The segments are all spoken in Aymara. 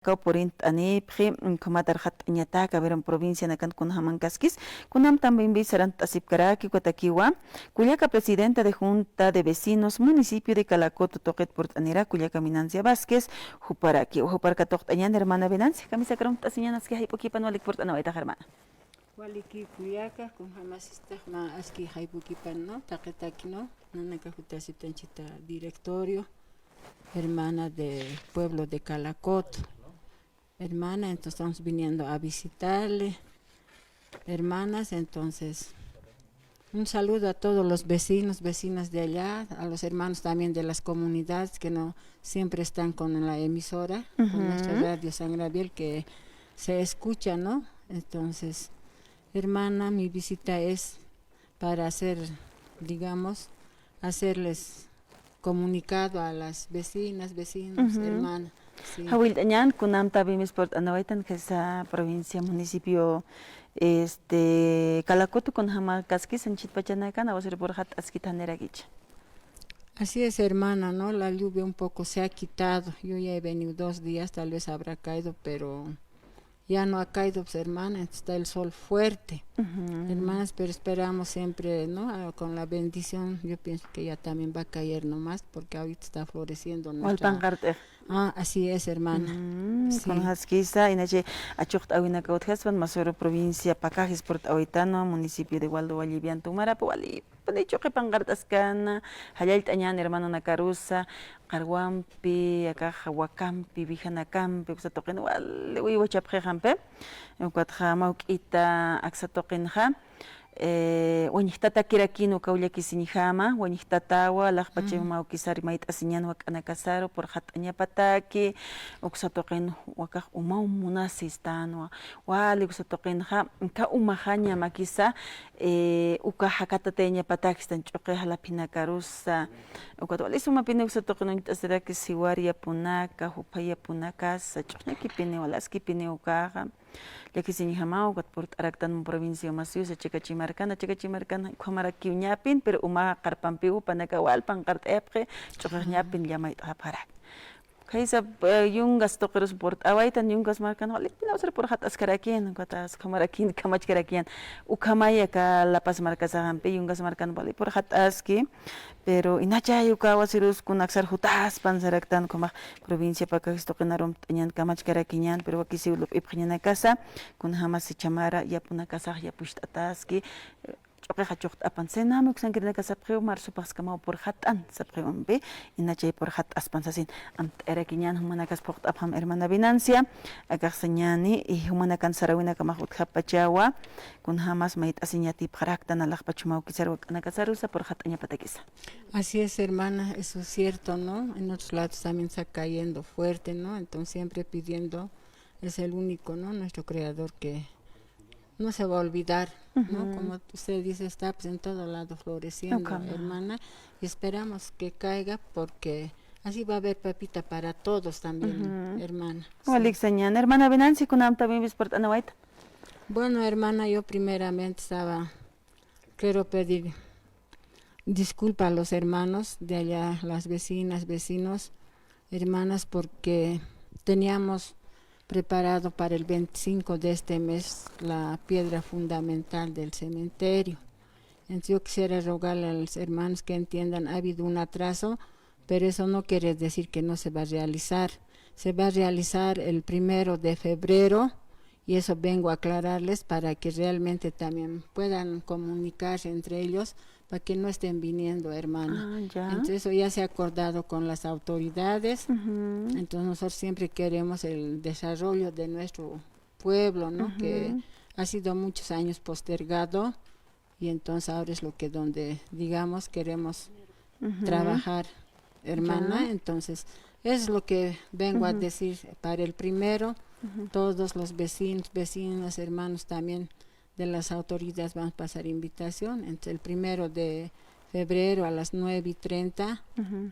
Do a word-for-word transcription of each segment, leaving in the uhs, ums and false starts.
Kaw purint'anipxi, mm, khumatar jat'añatak, a ver, provincianakan kunjamankaskis, kunam también sarant'asipkaraki, ukatakiwa, kullaka presidenta de Junta de Vecinos, municipio de Calacoto tuqit purt'anira, kullaka Venancio Vázquez, juparaki, jupar katuqt'añan, hermana Venancio, kamisakar jumt'asiñan, aski jayp'ukipan walik purt'anawaytax, hermana. Waliki kullaka, kunjamasistix mä aski jayp'ukipan, ¿no? Taqitaki, ¿no? Nanaka jutasiptanchita directorio, hermana del pueblo de Calacoto. Hermana, entonces estamos viniendo a visitarle. Hermanas, entonces, un saludo a todos los vecinos, vecinas de allá, a los hermanos también de las comunidades que no siempre están con la emisora, con nuestra radio San Gabriel, que se escucha, ¿no? Entonces, hermana, mi visita es para hacer, digamos, hacerles comunicado a las vecinas, vecinos, hermana. Sí. Jawillt'añan, kunam también purt'anawaytan, esa provincia, municipio, este, Calacoto, kunjamakaskis, anchhit pachanakan, awasir purxat askithanirakicha. Así es, hermana, ¿no? La lluvia un poco se ha quitado. Yo ya he venido dos días, tal vez habrá caído, pero ya no ha caído, pues, hermana, está el sol fuerte. Hermanas, pero esperamos siempre, ¿no? Ah, con la bendición, yo pienso que ya también va a caer nomás, porque ahorita está floreciendo nuestra... Ah, así es, hermana. Sí. Kunjaskisa, inachi achuqt'awinaka utjaspan, masüru provincia Pacajes purt'awaytanwa, municipio de Gualdo Vallivian tumarapi, wali puni ch'uqi panqart'askana, jallallt'añan hermanonakarusa, qarwampi, akax wakampi, wijanakampi, uksa tuqin wali uywachapxixampi, ukatxa mawk'ita aksa tuqinxa, eh, wañjtatakirakïn ukaw llakisiñjama, wañjtatawa, alaxpach mawkisar mayt'asiñan wak'anakasaru, purxat'añapataki, uksa tuqin wakax umaw munasistänwa, wali uksa tuqinxa, ka umaxaña makisa, eh, uka jakatatayañapatakistan ch'uqi jalaphinakarusa, ukat wali sumapini uksa tuqin uñt'asiraki siwar yapunaka, jupha yapunakasa, ch'uqñakipini, wali askipini ukaxa, llakisiñjama, ukat purt'araktan provincia Omasuyusa, Chicachi markan, Chicachi markan, ukhamarakiw ñapin, pero uma qarpampiw jupanaka wal panqart'ayapxi, ch'uqix ñapin llamayt'xapxarak. Khaysa, eh, yungas tuqirus purt'awaytan, yungas markan, wali pinaw sir purxat'askarakïn, ukata, ukhamarakin kamachkarakïn. Ukhamay aka La Paz markasaxampi, yungas markan wali purxat'aski, pero inachay uka awasirus kunaksar jutaspan saraktan, ukhamax provincia Pacajes tuqin arumt'añan kamachkarakiñan, pero wakisiw lup'ipxiñanakasa, kunjamas jichha mara yapunakasax yapucht'ataski, ch'uqix achuqt'apan. Sena, uksankirinaka sapxiw, marzo paxskamaw purxat'an sapxiwampi, inachay purxat'aspan sasin. Amt'arakiñan, jumanakas phuqt'apxam hermana Venancio, akax sañäni, y jumanakan saräwinakamax utjapachawa, kunjamas mayt'asiñ yatipxaraktan, alaxpach mawkisar wak'anakasarusa purxat'añapatakisa. Así es, hermana, eso es cierto, ¿no? En otros lados también está cayendo fuerte, ¿no? Entonces siempre pidiendo, es el único, ¿no? Nuestro creador que no se va a olvidar, ¿no? Como usted dice, está, pues, en todo lado floreciendo, hermana, y esperamos que caiga porque así va a haber papita para todos también, hermana. Sí. Walik sañäni. Hermana Venancio, kunam también purt'anawayta. Bueno, hermana, yo primeramente estaba, quiero pedir disculpa a los hermanos de allá, las vecinas, vecinos, hermanas, porque teníamos preparado para el veinticinco de este mes la piedra fundamental del cementerio. Entonces, yo quisiera rogarle a los hermanos que entiendan, ha habido un atraso, pero eso no quiere decir que no se va a realizar. Se va a realizar el primero de febrero, y eso vengo a aclararles para que realmente también puedan comunicarse entre ellos, para que no estén viniendo, hermana. Ah, ya. Entonces, eso ya se ha acordado con las autoridades. Entonces, nosotros siempre queremos el desarrollo de nuestro pueblo, ¿no? Que ha sido muchos años postergado, y entonces ahora es lo que donde, digamos, queremos trabajar, hermana. Ya. Entonces, es lo que vengo a decir para el primero. Todos los vecinos, vecinas, hermanos también de las autoridades van a pasar invitación. Entonces, el primero de febrero a las nueve y treinta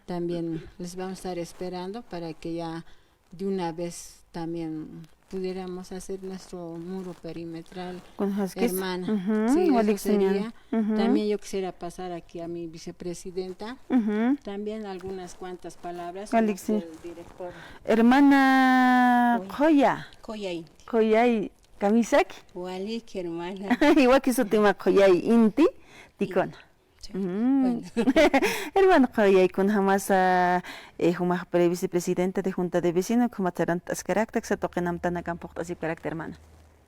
también les vamos a estar esperando para que ya de una vez también pudiéramos hacer nuestro muro perimetral, hermana. Sí, eso sería. También yo quisiera pasar aquí a mi vicepresidenta. También algunas cuantas palabras, como el director. Hermana Qoya. Qoya Inti. Qoya Kamisaki. Walik, hermana. Iwaki sutima Qoya Inti, Tikona. Hermana Qoya, kunjamasa, eh, jumax vicepresidenta de Junta de Vecinos, kunjamat sarant'askarakta, aksa tuqin amtanakan phuqt'asipkarakta, hermana.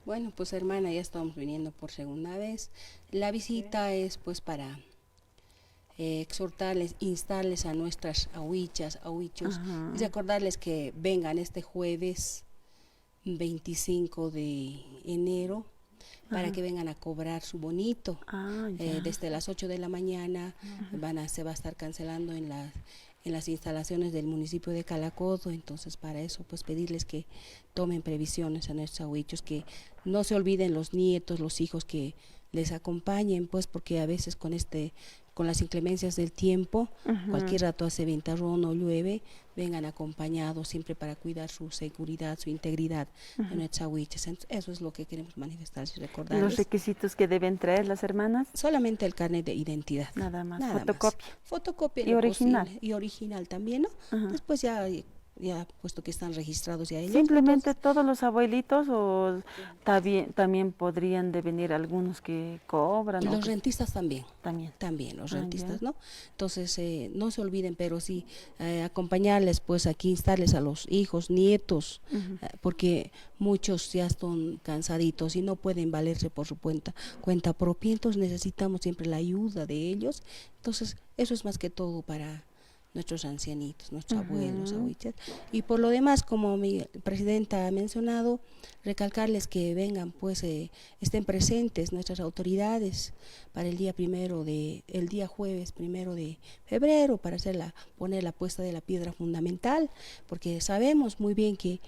Bueno, pues, hermana, ya estamos viniendo por segunda vez. La visita es, pues, para, eh, exhortarles, instarles a nuestras awichas, awichos, y recordarles que vengan este jueves veinticinco de enero para que vengan a cobrar su bonito. Eh, desde las ocho de la mañana van a, se va a estar cancelando en la, en las instalaciones del municipio de Calacoto. Entonces, para eso, pues, pedirles que tomen previsiones a nuestros abuelitos, que no se olviden los nietos, los hijos que les acompañen, pues, porque a veces con este, con las inclemencias del tiempo, cualquier rato hace ventarrón o llueve, vengan acompañados siempre para cuidar su seguridad, su integridad en nuestras awichas. Entonces, eso es lo que queremos manifestarles y recordarles. ¿Los requisitos que deben traer las hermanas? Solamente el carnet de identidad. Nada más. Nada más. Fotocopia. Fotocopia y lo original. Posible. Y original también, ¿no? Después ya, ya, puesto que están registrados ya ellos. Simplemente entonces, todos los abuelitos o también, también podrían devenir algunos que cobran. Y los rentistas también. También. También los rentistas, ¿no? Entonces, eh, no se olviden, pero sí, eh, acompañarles, pues, aquí instarles a los hijos, nietos, eh, porque muchos ya están cansaditos y no pueden valerse por su cuenta, cuenta propia. Entonces necesitamos siempre la ayuda de ellos. Entonces, eso es más que todo para nuestros ancianitos, nuestros abuelos, abuelitas. Y por lo demás, como mi presidenta ha mencionado, recalcarles que vengan, pues, eh, estén presentes nuestras autoridades para el día primero de, el día jueves primero de febrero, para hacer la, poner la puesta de la piedra fundamental, porque sabemos muy bien que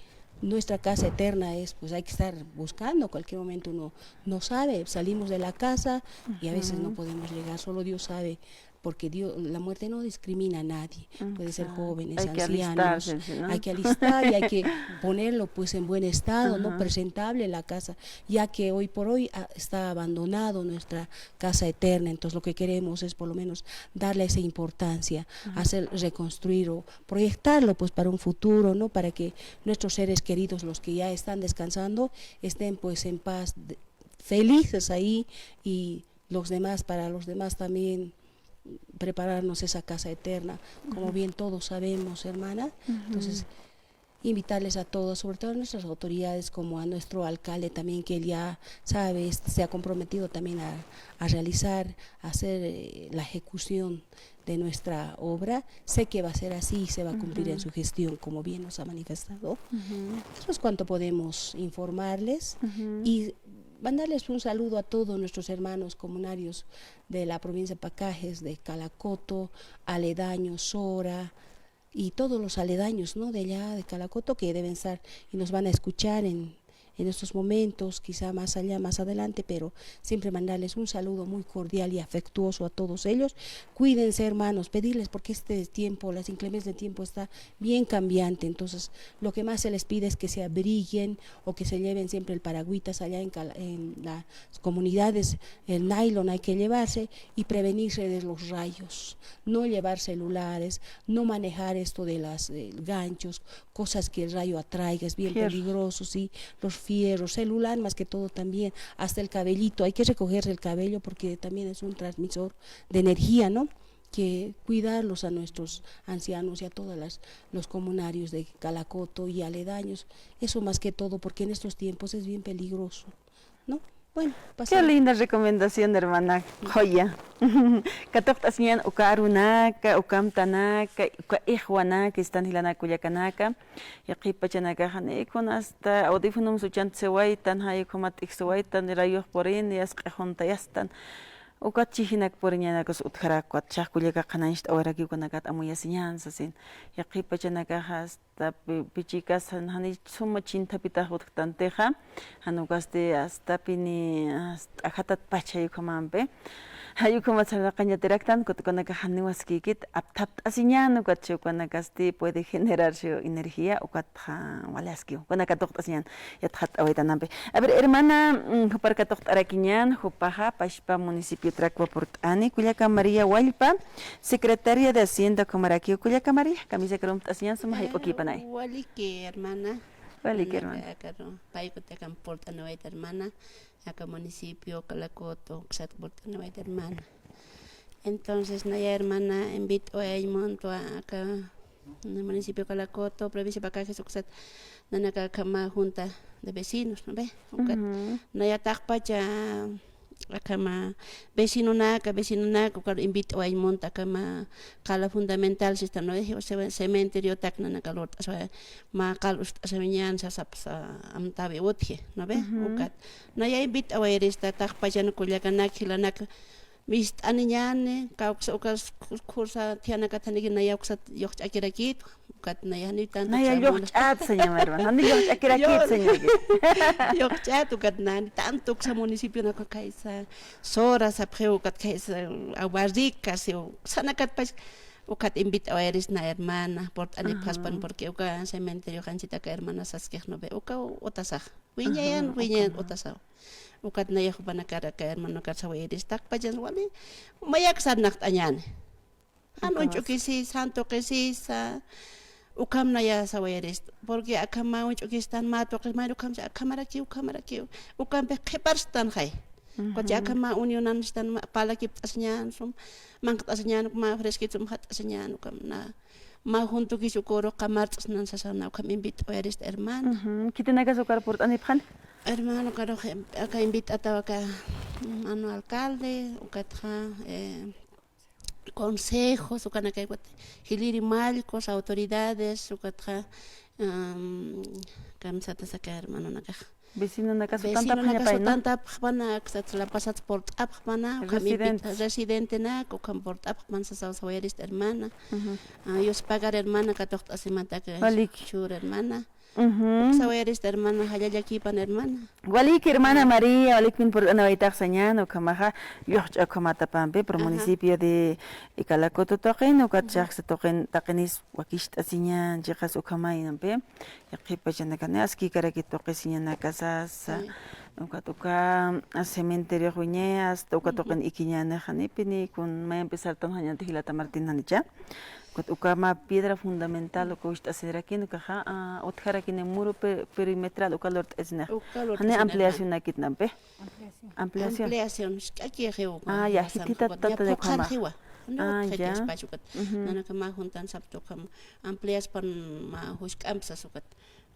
nuestra casa eterna es, pues, hay que estar buscando, cualquier momento uno no sabe, salimos de la casa y a veces no podemos llegar, solo Dios sabe, porque Dios, la muerte no discrimina a nadie, puede ser jóvenes, ancianos, hay que alistar y hay que ponerlo, pues, en buen estado, ¿no? Presentable la casa, ya que hoy por hoy, ah, está abandonado nuestra casa eterna, entonces lo que queremos es por lo menos darle esa importancia, hacer, reconstruir o proyectarlo, pues, para un futuro, ¿no? Para que nuestros seres queridos, los que ya están descansando, estén, pues, en paz, de-, felices ahí, y los demás, para los demás también prepararnos esa casa eterna, como bien todos sabemos, hermana. Entonces, invitarles a todos, sobre todo a nuestras autoridades, como a nuestro alcalde también, que él ya sabe, este, se ha comprometido también a, a realizar, a hacer, eh, la ejecución de nuestra obra. Sé que va a ser así y se va a cumplir en su gestión, como bien nos ha manifestado. Eso es cuanto podemos informarles. Y mandarles un saludo a todos nuestros hermanos comunarios de la provincia de Pacajes, de Calacoto, aledaños, Sora, y todos los aledaños, ¿no? De allá de Calacoto que deben estar y nos van a escuchar en, en estos momentos, quizá más allá, más adelante, pero siempre mandarles un saludo muy cordial y afectuoso a todos ellos. Cuídense, hermanos, pedirles, porque este tiempo, las inclemencias del tiempo está bien cambiante, entonces lo que más se les pide es que se abriguen o que se lleven siempre el paragüitas allá en Cala-, en las comunidades, el nylon hay que llevarse y prevenirse de los rayos, no llevar celulares, no manejar esto de las, eh, ganchos, cosas que el rayo atraiga, es bien peligroso, sí, los fierros, celular más que todo también, hasta el cabellito, hay que recogerse el cabello porque también es un transmisor de energía, ¿no? Que cuidarlos a nuestros ancianos y a todas las, los comunarios de Calacoto y aledaños, eso más que todo, porque en estos tiempos es bien peligroso, ¿no? Bueno, qué linda recomendación, hermana Qoya. Katuqt'asiñan uka arunaka, uka amtanaka, uka ixwanaka, istan jilanaka kullakanaka. Yaqhip pachanakaxa, ni kun hasta audífonomsa uchantasiwaytan, jay ukhamat t'ijsiwaytan, rayux purini, yasq'i juntayastan. Ukat chijinak puriñanakas utjarak, ukat chax kullaka qhanañcht'awayarakiw ukanakat amuyasiñan sasin. Yaqhip pachanakaxa, hasta pi-, pichikas jan-, jani suma chinthapitax utjtantixa, jan ukasti hasta pini, hasta t'ajatat pachay ukhamampi. Jay ukhamat sarnaqañ yatiraktan, ukat ukanakax janiw askïkit, apthapt'asiñän, ukat ukanakasti puede generar siw energía, ukat wali askiw, ukanaka katuqt'asiñän, yatxatt'awaytanampi. A ver, hermana, mm, jupar katuqt'arakiñän, jupaxa, pachpa municipio Trácua purt'ani, kullaka María Wallpa, secretaria de Hacienda, ukhamarakiw, kullaka María, kamisa karumpt'asiñän, suma jayp'ukïpanay. Waliki, hermana. Waliki, hermana. Aka, aka, paykuta akan purt'aniwayta, hermana. Aka municipio Calacoto uksat purt'aniwayta, hermana. Entonces, naya, hermana, invit'awayañ muntwa aka municipio Calacoto, provincia Pacajes uksat, nanaka akhama junta de vecinos, ¿no ve? Ukat, naya taqpacha akhama vecinonaka, vecinonaka, ukar invit'awayañ munta akhama qala fundamental sistan, ¿no ve? Cementeriotak nanaka lurt'aswa, mä qal ust'asiñän sasapsa amtawi utji, ¿no ve? Ukat. Naya invit'awayirista, taqpachan kullakanak, jilanak, mist'aniñäni, kawksa ukas khursa thiyanakat janiki naya uksat lluqch'akirakïtwa, ukat naya jani tanto. Naya lluqch'at, señor, hermano, jani lluqch'akirakït, señor. Lluqch'at, ukat nani tanto uksa municipionak khaysa, Sora sapxiw, ukat khaysa, Aguas Ricas, uksanakatpach, ukat invit'awayirista, hermana, purt'anipxaspan, porque uka cementerio janchitaka hermana saskix, ¿no ve? Uka utasax. Wiñayan, wiñayan utasaw. Ukat naya jupanakar aka hermanokar sawayirista, taqpachan wali, mayak sarnaqt'añäni. Jan uñch'ukisisa, jan tuqisisa, ukham naya sawayirista. Porque akhama uñch'ukistan mä tuqis, mayru ukhamsa, akhamarakiw, ukhamarakiw. Ukhampix qhiparstan jay. Ukat akhama unionanstan, mä parlakipt'asiñän, sum, manqt'asiñän, mä fresquito sum jat'asiñän, ukham na. Mä juntukis ukuru qamart'snan sasana, ukham invit'awayirista, hermana. Khitinakas ukar purt'anipxani. Hermana, ukarux, em, aka invit'ataw aka, mm, hermano alcalde, ukatxa, eh, consejos, ukanakay ukat, jiliri mallkus, autoridades, ukatxa, em, kamisatasa aka hermanonakax. Vecinonaka sutantapxañapayna. Vecinonaka sutantapxpana, aksat la pasat purt'apxpana, ukham invita-, residentenak, ukham purt'apxpan sasaw sawayirista, hermana. Ah, yuspagar, hermana, katuqt'asimatak, chur, hermana. Sawayirista, hermana, jallallakïpan, hermana. Waliki, hermana María, walikpin purt'anawaytax sañäni, ukhamaxa, lluqch'a ukhamatapampi, por municipio de Calacoto tuqin, ukat chhaxsa tuqin, taqinis wakicht'asiñän, chiqas ukhamaynampi. Yaqhip pachanakani askïkarakit tuqisiñanaka sasa, ukat uka cementeriox wiñay, hasta uka tuqin ikiñäni, janipini kun mayampi sartanxañäni jilata Martín janicha. Ukat uka mä piedra fundamental uka wist'asirakin, ukaxa, ah, utjarakini muro pe-, perimetral uka lurt'asinixa. Jani ampliacionakitnampi. Ampliación. Ampliación, sk'akixiw. Ah, ya, jithitat tata de ukhama. Ah, ya. Nanaka mä juntan sapxta ukham ampliaspan mä jusk'amp sas ukat.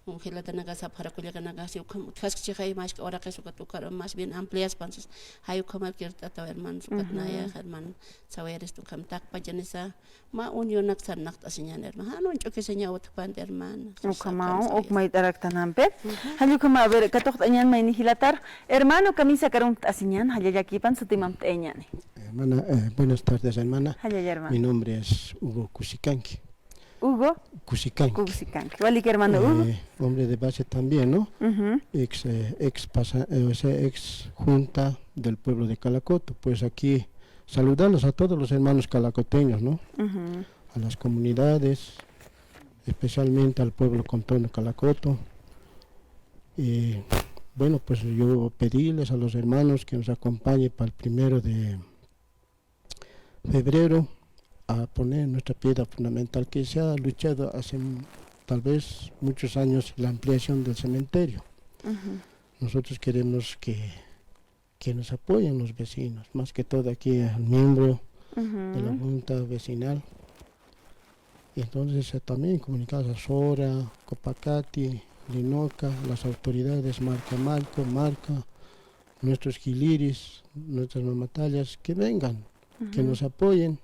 Jilatanaka sapxara kullakanaka si ukham utjaskchixay mä jisk'a uraqis ukat ukar más bien ampliaspan sas. Jay ukhamarkirt'ataw hermanos ukat naya hermano sawayirista ukham taqpachanisa. Mä unionak sarnaqt'asiñän, hermana. Jan uñch'ukisiñaw utjpanti, hermana. Ukhamaw, uk mayt'araktanampi. Jall ukhama, a ver, katuqt'añän mayni jilatar. Hermano, kamisa karumpt'asiñän, jallallakïpan sutimampt'ayañäni. Hermana, eh, buenas tardes, hermana. Jallalla, hermano. Mi nombre es Hugo Cusicanqui. Hugo. Cusicanqui. Cusicanqui. Waliki, hermano Hugo. Eh, hombre de base también, ¿no? Ex, eh, ex pasa-, eh, o sea, ex junta del pueblo de Calacoto. Pues aquí saludarlos a todos los hermanos calacoteños, ¿no? A las comunidades, especialmente al pueblo contorno Calacoto. Y, bueno, pues yo pedirles a los hermanos que nos acompañen para el primero de febrero a poner nuestra piedra fundamental que se ha luchado hace, mm, tal vez muchos años la ampliación del cementerio. Nosotros queremos que que nos apoyen los vecinos, más que todo aquí al miembro de la junta vecinal. Y entonces, eh, también comunicar a Sora, Copacati, Linoca, las autoridades, Marca Marco, Marca, nuestros jiliris, nuestras mamatallas, que vengan, que nos apoyen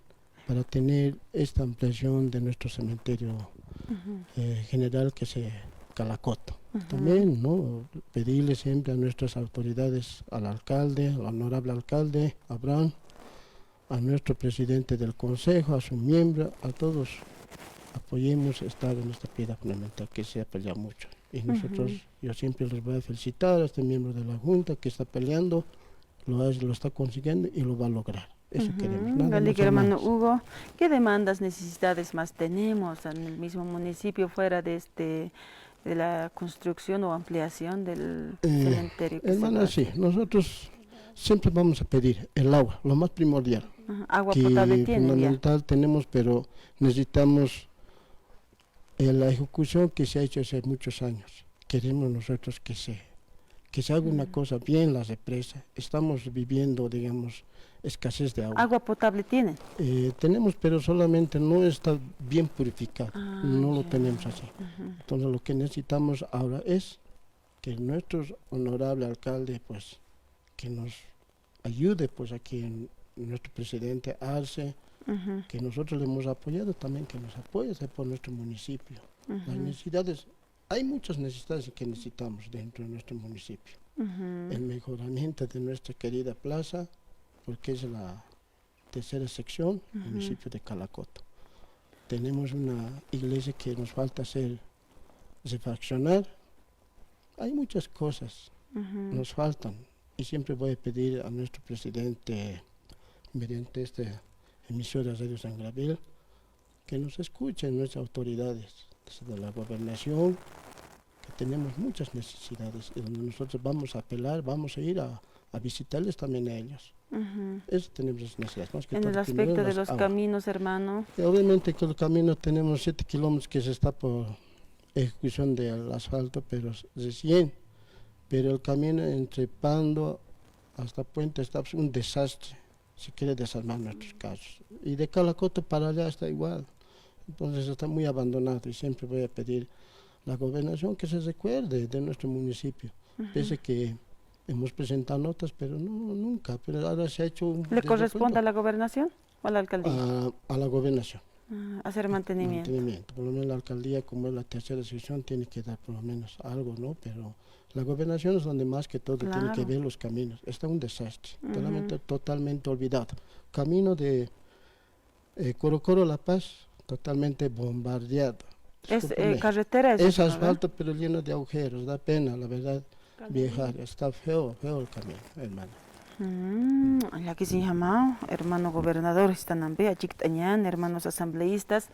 para tener esta ampliación de nuestro cementerio, eh, general que se Calacoto. También, ¿no? Pedirle siempre a nuestras autoridades, al alcalde, al honorable alcalde Abraham, a nuestro presidente del consejo, a su miembro, a todos, apoyemos esta, en esta piedra fundamental que se ha peleado mucho. Y nosotros, yo siempre les voy a felicitar a este miembro de la junta que está peleando, lo ha-, lo está consiguiendo y lo va a lograr. Eso queremos, nada más. Hermano Hugo, ¿qué demandas, necesidades más tenemos en el mismo municipio fuera de este, de la construcción o ampliación del cementerio que se va a hacer? Eh, hermana, sí, nosotros siempre vamos a pedir el agua, lo más primordial. Ajá, agua potable tienen ya. Que fundamental tenemos, pero necesitamos eh, la ejecución que se ha hecho hace muchos años. Queremos nosotros que se, que se haga una cosa bien la represa. Estamos viviendo, digamos, escasez de agua. ¿Agua potable tienen? Eh, tenemos, pero solamente no está bien purificada. Ah, ya. No lo tenemos así. Ujú. Entonces, lo que necesitamos ahora es que nuestro honorable alcalde, pues, que nos ayude, pues, aquí en nuestro presidente Arce, ujú, que nosotros le hemos apoyado también, que nos apoye por nuestro municipio. Las, ujú, necesidades, hay muchas necesidades que necesitamos dentro de nuestro municipio. Ujú. El mejoramiento de nuestra querida plaza, porque es la tercera sección, ujú, municipio de Calacoto. Tenemos una iglesia que nos falta hacer, refaccionar. Hay muchas cosas, ujú, nos faltan. Y siempre voy a pedir a nuestro presidente, mediante esta emisora Radio San Gabriel, que nos escuchen nuestras autoridades, desde la gobernación, que tenemos muchas necesidades, y donde nosotros vamos a apelar, vamos a ir a, a visitarles también a ellos. Ujú. Eso tenemos las necesidades, más que todo. En el aspecto de los caminos, hermano. Y obviamente que los caminos tenemos siete kilómetros que se está por ejecución del asfalto, pero es recién. Pero el camino entre Pando hasta Puente está, pues, un desastre. Se quiere desarmar nuestros carros. Y de Calacoto para allá está igual. Entonces está muy abandonado y siempre voy a pedir la gobernación que se recuerde de nuestro municipio. Ujú. Pese que hemos presentado notas, pero no, nunca. Pero ahora se ha hecho un... ¿Le corresponde a la gobernación o a la alcaldía? A, a la gobernación. Ah, hacer mantenimiento. Mantenimiento. Por lo menos la alcaldía, como es la tercera sección, tiene que dar por lo menos algo, ¿no? Pero la gobernación es donde más que todo tiene que ver los caminos. Claro. Está un desastre, ujú, totalmente, totalmente olvidado. Camino de, eh, Corocoro La Paz, totalmente bombardeado. Es, eh, carretera, es eso, ¿no? Es asfalto, pero lleno de agujeros, da pena, la verdad, viajar. Está feo, feo el camino, hermano. Mm, llakisiñjamaw, hermano gobernador, jistanampi, achikt'añän, hermanos asambleístas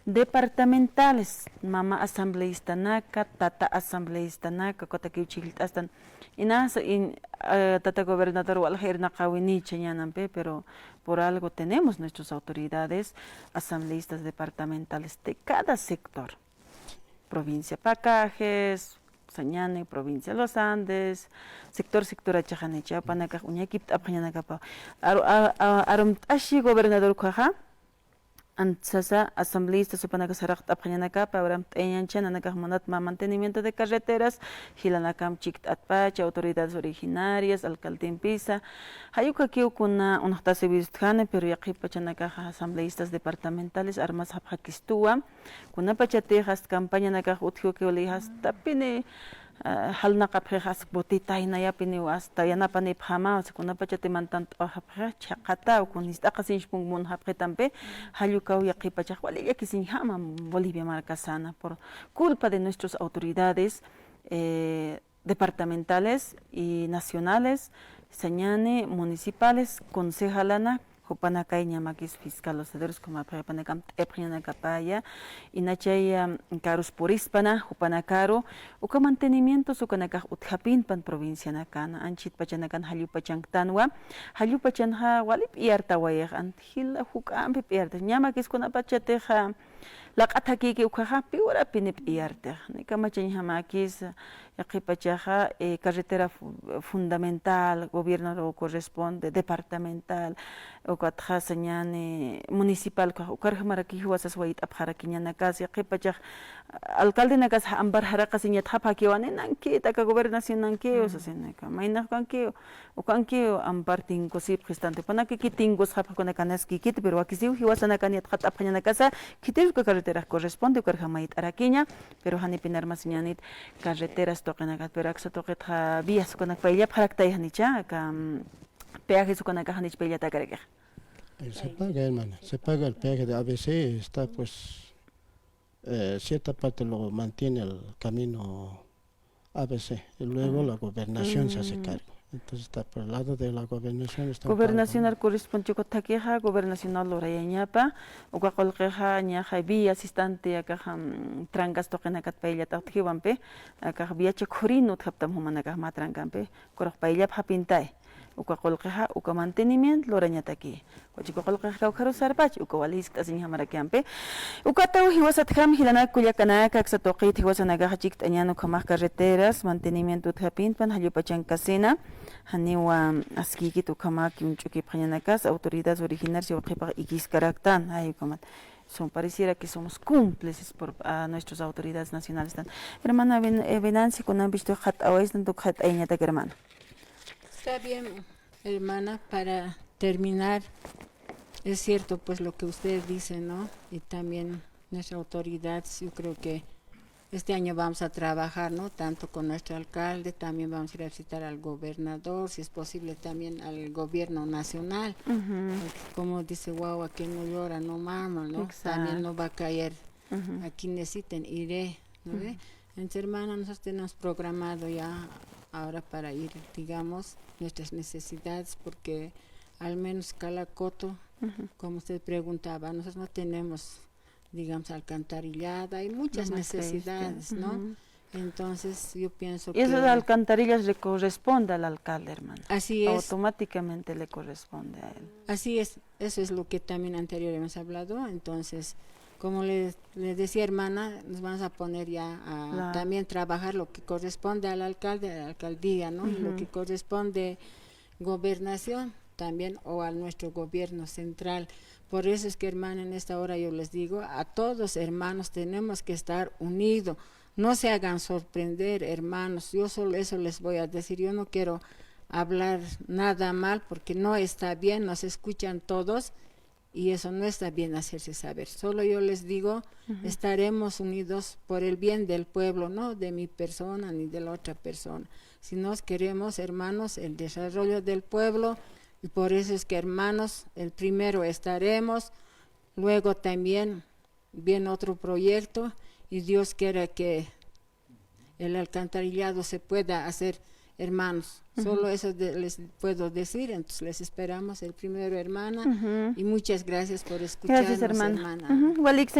departamentales, mama asambleístanaka, tata asambleístanaka, ukatakiw chhijllt'astan. Inas, in, eh, tata gobernador, walja irnaqäwinïchixañänampi, pero por algo tenemos nuestras autoridades asambleístas departamentales de cada sector. Provincia Pacajes, sañäni, provincia Los Andes, sector, sector achaxanicha, jupanakax uñakipt'apxañanakapa. Aru, a, a, arumt'ashi gobernador ukhaxa, ant sasa asambleístas jupanakax saraqt'apxañanakapa, aru amt'ayañäni, nanakax munat mä mantenimiento de carreteras, jilanakamp chikt'atpacha, autoridades originarias, alcaldempisa, jay ukakiw kuna unxtasiw ist'jani, pero yaqhip pachanakaxa asambleístas departamentales armasxapxakistuwa, kunapachatix hasta campañanakax utji ukaw ley hasta pini, ah, jalnaqapxix hasta botitayna, yaqhipiniw hasta yanapanipxäma, o sea, kunapachatix mantant'awapxix chhaqataw, kun jist'aqasiñchpun munxapxitampi, jall ukaw yaqhip pachax wali llakisiñjama Bolivia markasana, por culpa de nuestras autoridades, eh, departamentales y nacionales, sañäni municipales, concejalana, jupanakay ñamakis fiscal, o sea, de los como jupanakam t'epxañanakapaya, inachaya, am, carros purispana, jupanakaru, uka mantenimientos ukanakax utjapinpan provincianakana, anchhit pachanakan jall pachanktanwa, jall pachanxa wali p'iyartawayix, ant jila juk'ampi p'iyarta, ñamakis kunapachatixa, laq'at jakïki ukhaxa, piwrapini p'iyartix. Nika machañjamäkis, yaqhip pachaxa, eh, carretera fu-, fundamental, gobierno lo corresponde, departamental, ukatxa sañäni municipal, ukhax, ukarjamarakix jiwasas wayt'apxarakiñanakas, yaqhip pachax alcaldenakas ampar jaraqasiñ yatxapxakiwa, nankit, aka gobernación nankiw, sasinaka, maynax ukankiw, ukankiw ampar tinkusipxi, jistanti jupanakaki tinkusxapxi, kunakanaskïkiti, pero wakisiw jiwasanakan yatxat'apxañanakasa, khitis uka carreterax corresponde, ukarjam mayt'arakiña, pero janipin armasiñänit carreteras tuqinakat, pero aksa tuqitxa vías ukanak payllapxaraktayxanicha, aka, mm, peajes ukanakax janich payllatakaraki. Eh, se paga, hermana, se paga el peaje de A B C, está, pues, eh, cierta parte lo mantiene el camino A B C, y luego la gobernación se hace cargo. Entonces está por el lado de la gobernación, está Gobernacional corresponde ukat thakixa, gobernacional lurayañapa, uka qullqixa ñaxa vía asistente akaxa, mm, trancas tuqinakat payllata utjiwampi, akax viacha khurïn utjaptam jumanakax mä trancanpi, ukarux payllap japintay. Uka qullqixa, uka mantenimiento lurañataki. Uka chiku qullqixa kawkharus sarpach, uka wali jiskt'asiñjamarakïmpi. Ukataw jiwasatjam jilanaka kullakanaka, aksa tuqit jiwasanakaxa chikt'añan ukhamax carreteras, mantenimiento utjapinpan, jallupachan casena, janiwa askïkit ukhamäki uñch'ukipxañanakas, autoridades originarias jiwaqhipax ikiskaraktan, ay, ukhamat. Son, pareciera que somos cómplices por, a nuestras autoridades nacionales. Tan, hermana Ven-, eh, Venancio, kunampistu jat'awaystan, tuk jat'ayañatak, hermana. Está bien, hermana, para terminar, es cierto, pues, lo que usted dice, ¿no? Y también nuestras autoridades, yo creo que este año vamos a trabajar, ¿no? Tanto con nuestro alcalde, también vamos a ir a visitar al gobernador, si es posible también al gobierno nacional. Ujú. Porque como dice guagua, que no llora, no mama, ¿no? Exacto. También no va a caer. Ujú. Aquí necesitan, iré, ¿no ve? Ujú. Entonces, hermana, nosotros tenemos programado ya ahora para ir, digamos, nuestras necesidades, porque al menos Calacoto, ujú, como usted preguntaba, nosotros no tenemos, digamos, alcantarillada, hay muchas necesidades, ¿no? Ujú. Entonces, yo pienso que... Y esas alcantarillas le corresponde al alcalde, hermana. Así es. Automáticamente le corresponde a él. Así es, eso es lo que también anterior hemos hablado. Entonces, como le, le decía, hermana, nos vamos a poner ya a también trabajar lo que corresponde al alcalde, a la alcaldía, ¿no? Y lo que corresponde gobernación también o a nuestro gobierno central. Por eso es que, hermana, en esta hora yo les digo, a todos, hermanos, tenemos que estar unidos. No se hagan sorprender, hermanos. Yo solo eso les voy a decir. Yo no quiero hablar nada mal porque no está bien, nos escuchan todos y eso no está bien hacerse saber. Solo yo les digo, estaremos unidos por el bien del pueblo, no de mi persona ni de la otra persona. Si nos queremos, hermanos, el desarrollo del pueblo, y por eso es que, hermanos, el primero estaremos, luego también viene otro proyecto, y Dios quiera que el alcantarillado se pueda hacer, hermanos. Solo eso de- les puedo decir, entonces les esperamos el primero, hermana, y muchas gracias por escucharnos, hermana. Ujú. Walik